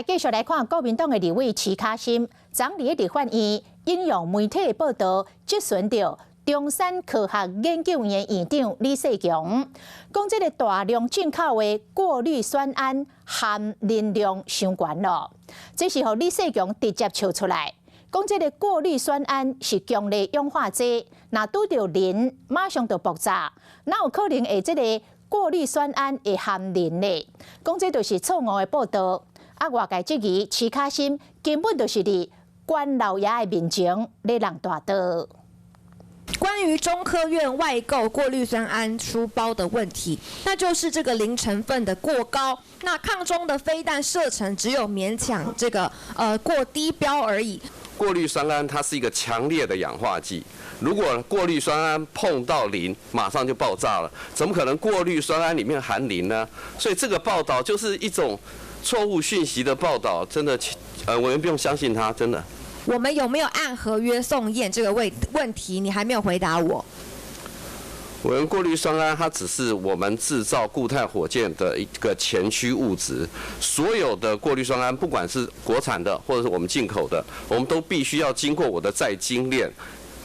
繼續來看國民黨的立委徐卡心，昨日佇立法院引用媒體的報道，質詢著中山科學研究院院長李世強，講這個大量進口的過氯酸銨含磷量傷懸囉。這時候李世強直接笑出來，講這個過氯酸銨是強烈氧化劑，若拄著磷，馬上就爆炸，哪有可能會這個過氯酸銨會含磷呢？講這就是錯誤的報道。啊，外界質疑徐卡心根本就是佇關老爺的面前咧弄大刀。關於中科院外購過氯酸銨出包的問題，那就是這個磷成分的過高。那抗中的飛彈射程只有勉強這個過低標而已。過氯酸銨它是一個強烈的氧化劑，如果過氯酸銨碰到磷，馬上就爆炸了。怎麼可能過氯酸銨裡面含磷呢？所以這個報道就是一種錯誤訊息的報道，真的，我們不用相信他，真的。我們有沒有按合約送驗這個問題？你還沒有回答我。我們過氯酸銨，它只是我們製造固態火箭的一個前驅物質。所有的過氯酸銨，不管是國產的或者是我們進口的，我們都必須要經過我的再精煉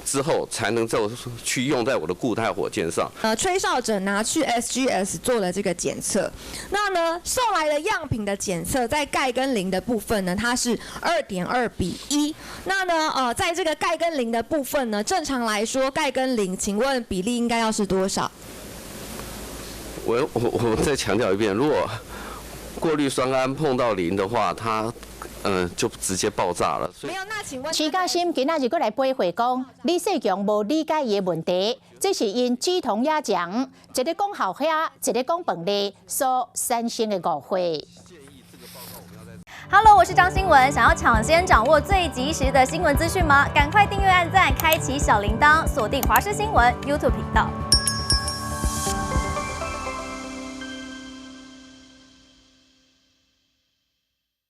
之後，才能夠去用在我的固態火箭上。吹哨者拿去 SGS 做了這個檢測，那呢送來的樣品的檢測，在鈣跟磷的部分呢，它是2.2比1。那呢，在這個鈣跟磷的部分呢，正常來說鈣跟磷，請問比例應該要是多少？我再強調一遍，如果過氯酸銨碰到磷的話，它就直接爆炸了。沒有，那請問徐嘉欣今仔日閣來回話講，李世強無理解伊的問題，這是𪜶雞同鴨講，一个講鱟蝦，一个講飯粒所產生的誤會。 Hello，我是張新聞，想要搶先掌握最及時的新聞資訊嗎？趕快訂閱、按讚、開啟小鈴鐺，鎖定華視新聞 YouTube 頻道。